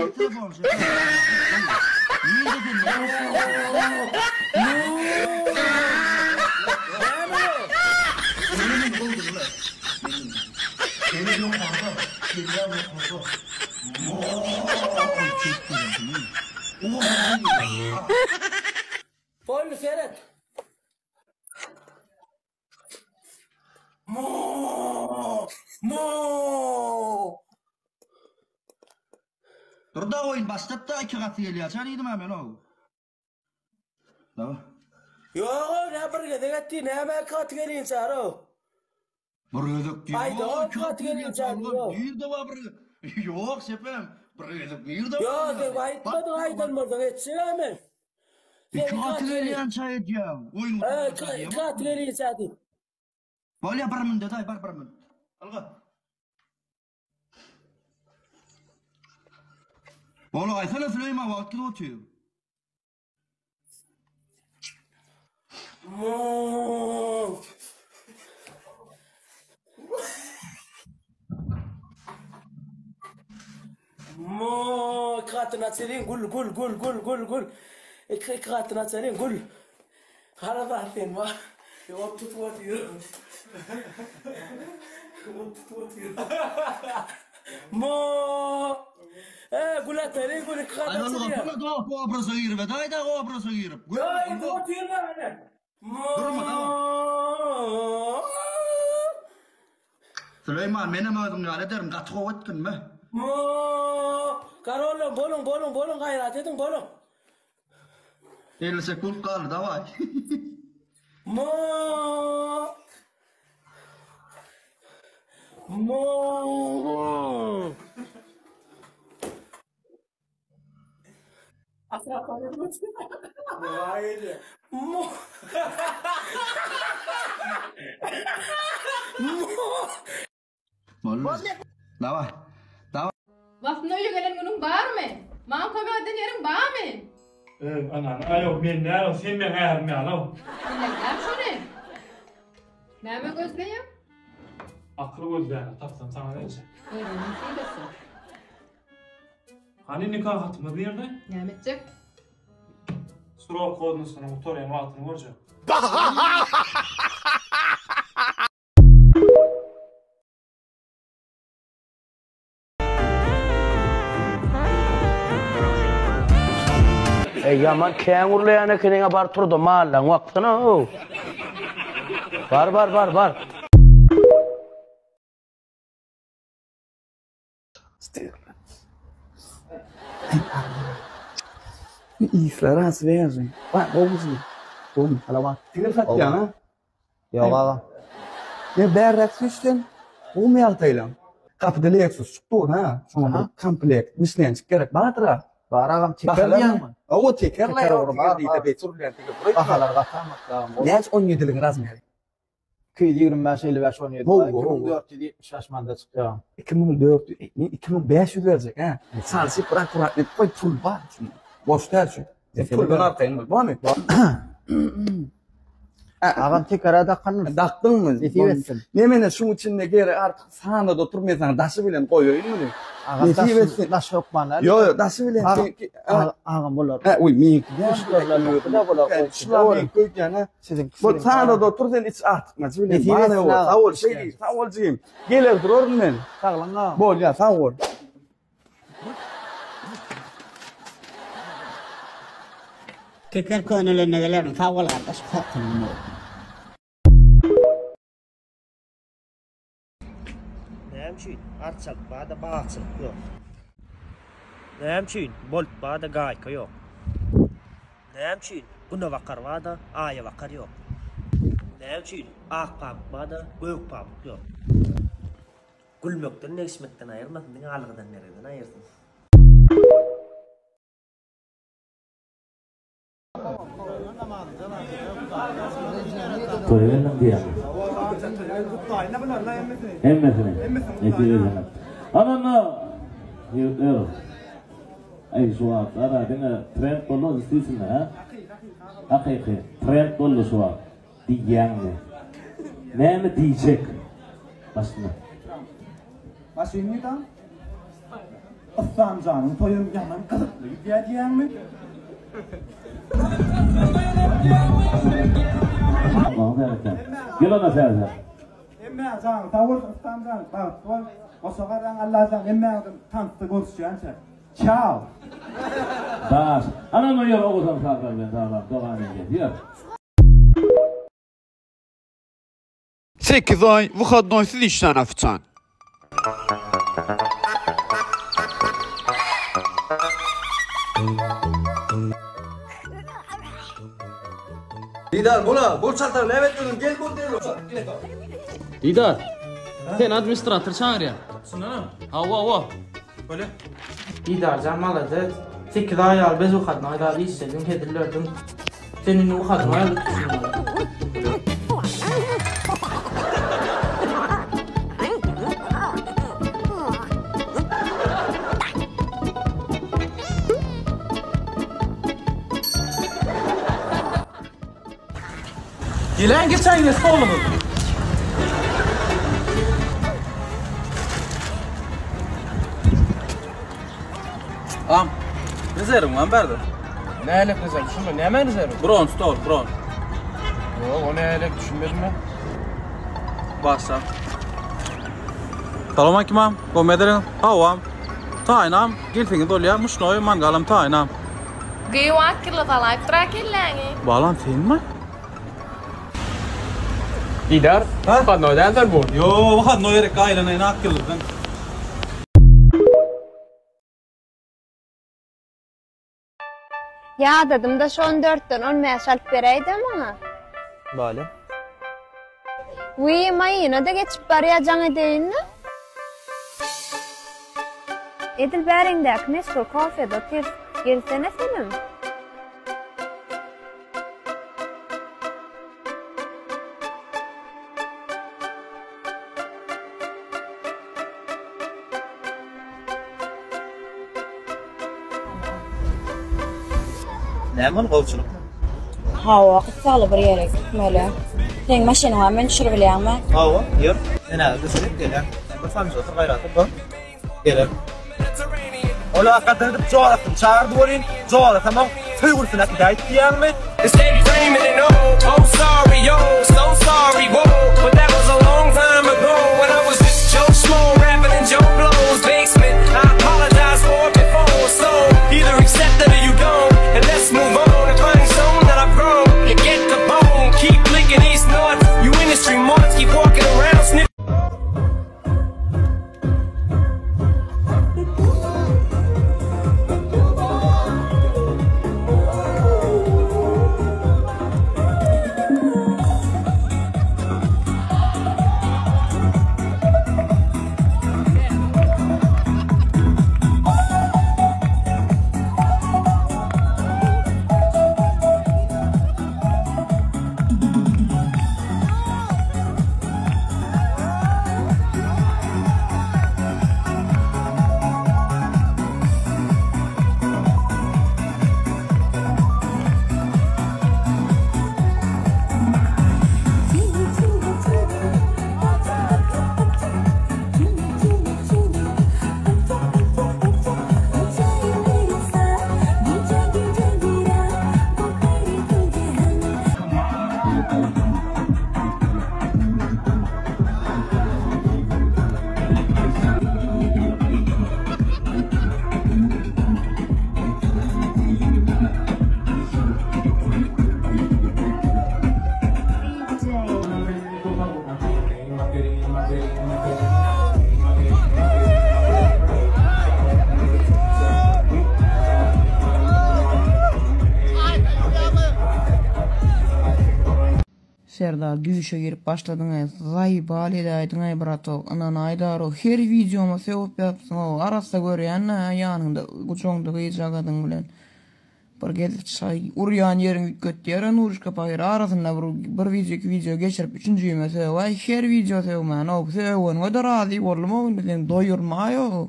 Al telefony şepe. Nirde sen näme Näme o? Meni goldurlar. Seni ýokarda, gelýän ýokarda. Boldy seret. Mo! Mo! Dur da oýun başlat da iki gaty gelýär. Çar diýdim ha men o. Dawa. Ýok, ne bir gezek etdi, näme iki gaty gelinçä o. Bir gezek diýip. Aýda, o iki gaty gelinçä diýip. Nirde bar bir Ýok, şefem. Bir gezek nirde bar? Ýok, sen aýtmadyň, aýdan bolsaň etjek men. Iki gaty gelýänçä edýäň. Oýun gutarýança diýýäň. Iki gaty gelýänçä diý. Bolýa bir münde daý bar bir mün. Alga. Bol aýsana Süleýman wagt gidip otyr. Mo. Mo iki gatyny açalyň gül gül gül gül gül gül. Iki iki gatyny açalyň gül. Gara zat sen bar. Ot tutup otyr. Ot tutup otyr. Mo. E gül atalyň gül iki gat Aý açylýar. Alga da obraza girip daý da obraza girip. Aý otyr bana. Mo. Durma da. Süleýman menem özüň ýaly ederin gaty gowy etginmi. Mo. Karollar boluň boluň boluň gaýrat ediň boluň. 50 sekunt galdy daway. Mo. Mo. Mo. Mo. Boldy. Daway. Daway. Wagtynda öýe gelen günüň barmy? Maňa kömek eden ýeriň barmy? Öý, anany, aý ýok, men däl-ow, sen meň ärim ýaly-ow. Bilmeýän şony. Näme gözleýäň? Akyl gözleýän, tapsam saňa berjek. Öýe nesip etsin. Hany nika hatymyz nirde? Näme etjek? Srok kodnysynyň gutarýan wagtyny görjek. Eý ýaman kän gürleýän ekeniňä bar turda mallaň baksyna ow. Bar bar bar bar. Isler asy berdi. Vay gowusy. Gowmy? Salawat. Tigir satýaň ha? Ýok aga. Ne bärräk süýşsen, gowmy ýagdaýlaň? Gapyda Lexus çykdy dur ha. Şoňa bir komplekt, Michelinçik gerek bardyr-a. Bar agam, teker diýýäňmi? Hawa, teker Teker ugry bar, bar. Sürülýän Bahalar gaty amatly agam. Näçe 17-ligiň razmeri? 225 55 17 Gowy, gowy. 2475 manada çykýar. 2400, men 2500 berjek, hä? Salşyp bir akkurat edip goý, pul bar. Boş däl şu. Sen puldan arkaýyn bol, bormy? Agam tekere dakandyr. Dakdyňmy? Nesip etsin. Nemene şuň içinde gerek artyk sanada otur men sana daşy bilen goýaýyn muny. Agam Nesip etsin. daş hökman. Ýok, ýok, daşy bilen. Agam, agam bolar. Hä, uý, meňki däl. Şular bolar. Şular meňki öýdýän, hä. Siziňki. Bu sanada otur sen iç artykmajy bilen. Nesip etsin agam. Sag bol, şeý diý, sag bol jigim. Geler duraryn men. Saglyň agam. Bolýar, sag bol. Teker könelende gelerin sag bol gardaş kokundym ow. Näme üçin arçalyk barda bagçylyk ýok? Näme üçin bolt barda gaýka ýok? Näme üçin günebakar barda aýabakar ýok? Näme üçin ak pamyk barda gök pamyk ýok? Gülmekden degişmekden aýyrmasyn diňe algydan bergiden aýyrsyn. Toýa geldim diýýäňmi? Hemmesini. Nesip etsin. Ananda ýigitler. Aý şu wagtlar diňe trend boldy diýsinler ha. Hakyky trend boldy şu wagt diýýäňmi? Näme diýjek? Başynda. Maşyn nirde? Yslamjanyň toýam ýaman gyzykly gidýär diýýäňmi? Gel onda täze. Hemmäň janyň sag bolsun Yslamjan, bagtly bol. Goşa garraň Allajan hemmäňizem tansda görüşýänçä. Çao. Daş. Anam ýör Oguzhan sazlar bilen saglam dowam edýär. Ýör. 8 aý wyhodnoýsyz işlän ofisiant. Didar bola, bol çalsaň näme etdiň? Gel bol derrew. Didar. Seni administrator çagyrýar. Şundanam? Hawa, hawa. Bolýa. Didarjan malades. 8 aý ýaly bez wyhodnoý zat işlediň, hezil berdiň. Sen indi wyhodnoý alyp düşünmeli. Gelen geçen stolumyz. Am, rezerwiň barmy bärde? Nälik rezerw? Düşünme, näme rezerw? Bron stol, bron. Ýok, o nälik düşünmedim men. Başla. Salam aýkymam, gowy edeliň. Hawam. Taýynam, gelseňiz bolýar, muşnoý mangalam taýynam. Gyýw akylly salaýypdyr-a kelläňi. Balam senmi? Didar, wyhodnoý däl sen bu. Ýo, wyhodnoý gerek, aýlanaýyn ak ýyldyzdan. Ýadadym-da şu on dörtden on bäş alyp beräýdä maňa. Bale. Wiý, Maýyna-da geçip barýa jaň edeýin-le. Edil bäriňdäki meşhur kofede otyrys. Gelsene senem. Näme ol gowçulyk? Hawa, gyssagly bir ýere gitmeli. Seň maşynyň bar, meni düşüribilýäňmi? Hawa, ýör. Men häzir düşürip gelýän. Sen bir sanjy otur, gaýrat et, bor. Geler. Ol hakykatdan edip jorasyny çagyrdy welin, jorasam oň söýgülisini äkidäýip diýýäňmi? Serdar düýşe girip başladyňaý zaýbal edäýdiňaý bratok ynanaýdaro her wideoma sögüp ýatypsyňow arassa görýänä ýanyňda gujagyňda gyzjagazyň bilen bir gezip çaý urýan ýeriňi üýtgetýärä Nuruşka pahyr arasynda bir bir wideo iki wideo geçirip üçünjime sögäý her wideo sögmänow sögeniňede razy boldumow indi sen doýurmaýow.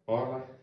Borla.